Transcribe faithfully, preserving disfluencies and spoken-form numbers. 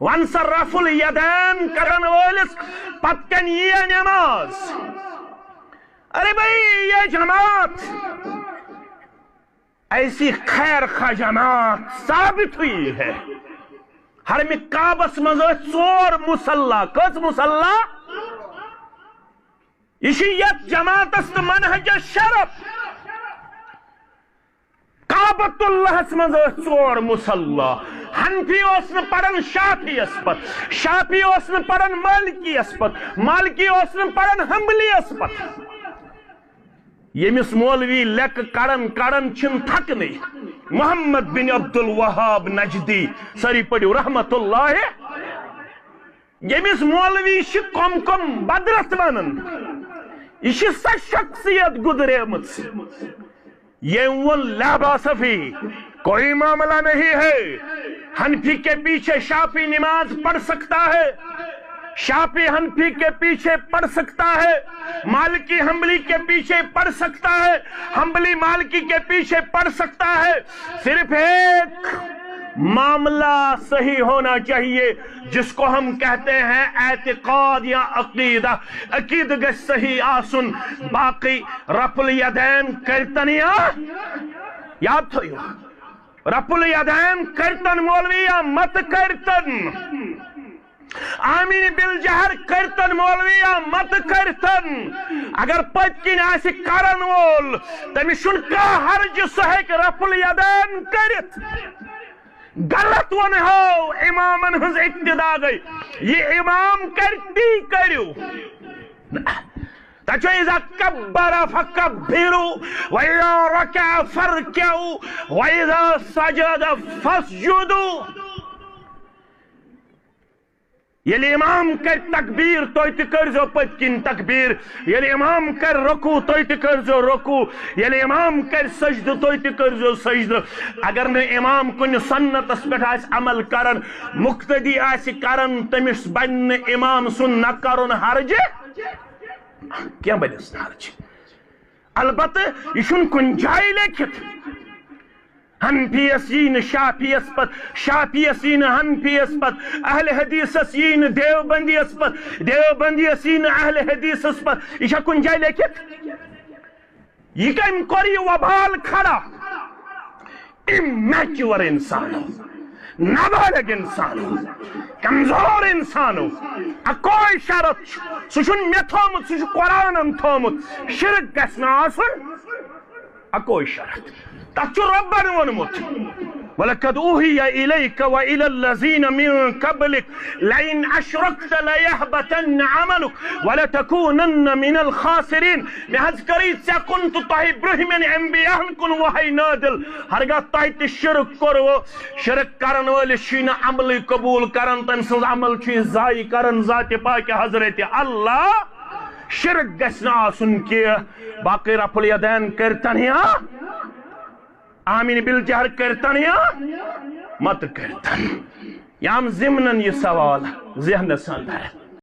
وَن سا رفع الیدین کرن وٲلِس پتہٕ کَنہِ یِیہِ نٮ۪ماز۔ ارے بھائی، یہ جماعت ایسی خیر خواہ جماعت ثابت ہوئی ہے۔ حرمِ کعبس منٛز ٲسۍ ژور مصلی۔ کٔژ مصلی؟ یہِ چھِ یتھ جماعتس تہٕ منہجس شرف۔ کعبۃ اللہس منٛز ٲسۍ ژور مصلی۔ حنفی اوس نہٕ پران شافعیس پتہٕ، شافعی اوس نہٕ پران مالکیس پتہٕ، مالکی اوس نہٕ پران حنبلیس پتہٕ۔ ییٚمِس مولوی لیٚکہٕ کڑان کڑان چھِنہٕ تھکنٕے، محمد بن عبد الوہاب نجدی، سٲری پٔرِو رحمت اللہ۔ ییٚمِس مولوی چھِ کم کم بدرت ونان، یہِ چھِ سۄ شخصیت گُزریمٕژ۔ یہ وون لا باس فی، کوئی معاملہ نہیں ہے۔ حنفی کے پیچھے شافعی نماز پڑھ سکتا ہے، شافعی حنفی کے پیچھے پڑھ سکتا ہے، مالکی حنبلی کے پیچھے پڑھ سکتا ہے، حنبلی مالکی کے پیچھے پڑھ سکتا ہے۔ صرف ایک معاملہ صحیح ہونا چاہیے، جس کو ہم کہتے ہیں اعتقاد یا عقیدہ۔ عقیدٕ گژھِ صحیح آسُن، باقٕے رفع الیدین کٔرتن یا، یاد تھٲیِو، رفع الیدین کٔرتن مولوی یا مت کٔرتن، آمین بالجہر کٔرتن مولوی یا مت کٔرتن، اگر پٔتۍ کِنۍ آسہِ کرن وول، تٔمِس چھُنہٕ کانٛہہ حرج، سُہ ہیٚکہِ رفع الیدین کٔرِتھ۔ غلط ونہو، امامن ہٕنٛز اقتدا گٔے۔ یہِ امام کرِ، تی کٔرِو۔ تتہِ چھُ اذا کبر فکبروا، واذا رکع فارکعوا، واذا سجد فاسجدوا۔ ییٚلہِ امام کرِ تکبیر، تُہۍ تہِ کٔرزیو پٔتۍ کِنۍ تکبیر۔ ییٚلہِ امام کرِ رکوع، تُہۍ تہِ کٔرزیو رکوع۔ ییٚلہِ امام کرِ سجدٕ، تُہۍ تہِ کٔرزیو سجدٕ۔ اگر نہٕ امام کُنہِ سنتس پٮ۪ٹھ آسہِ عمل کران، مقتدی آسہِ کران، تٔمِس بنہِ نہٕ امام سُنٛد نہ کرُن حرجہِ، کینٛہہ بنٮ۪س نہٕ حرجہِ۔ البتہ یہِ چھُنہٕ کُنہِ جایہِ لیکھِتھ۔ حنفیس یی نہٕ شافعیس پتہٕ، شافعیس یی نہٕ حنفیس پتہٕ، اہل حدیثس یی نہٕ دیوبندیس پتہٕ، دیوبندیس یی نہٕ اہل حدیثس پتہٕ۔ یہِ چھا کُنہِ جایہِ لیکھِتھ؟ یہِ کٔمۍ کوٚر یہِ وبال کھڑا؟ Immature انسانو، نابالغ انسانو، کمزور انسانو۔ اکوے شرط چھُ، سُہ چھُنہٕ مےٚ تھومُت، سُہ چھُ قرآنن تھومُت۔ شرک گژھِ نہٕ آسُن۔ اکوے شرط۔ تتھ چھُ رۄبن ووٚنمُت، "ولقد اوحی الیک و الی الذین من قبلک لئن اشرکت لیحبطن عملک ولتکونن من الخاسرین۔" مےٚ حظ کٔرٕے ژےٚ کُن تہٕ تۄہہِ برٛونٛہمٮ۪ن انبیاہن کُن وحی نٲدِل۔ ہرگاہ تۄہہِ تہِ شرک کوٚروٕ، شرک کرن وٲلِس چھُے نہٕ عملٕے قبول کران، تٔمۍ سٕنٛز عمل چھُے ضایع کران ذاتِ پاکہِ حضرت اللہ۔ شرک گژھِ نہٕ آسُن کینٛہہ۔ باقٕے رفع الیدین کٔرتن یا آمین بالجہر کٔرتن یا مت کٔرتن۔ یام ضمنن یہِ سوال ذہنس اندر۔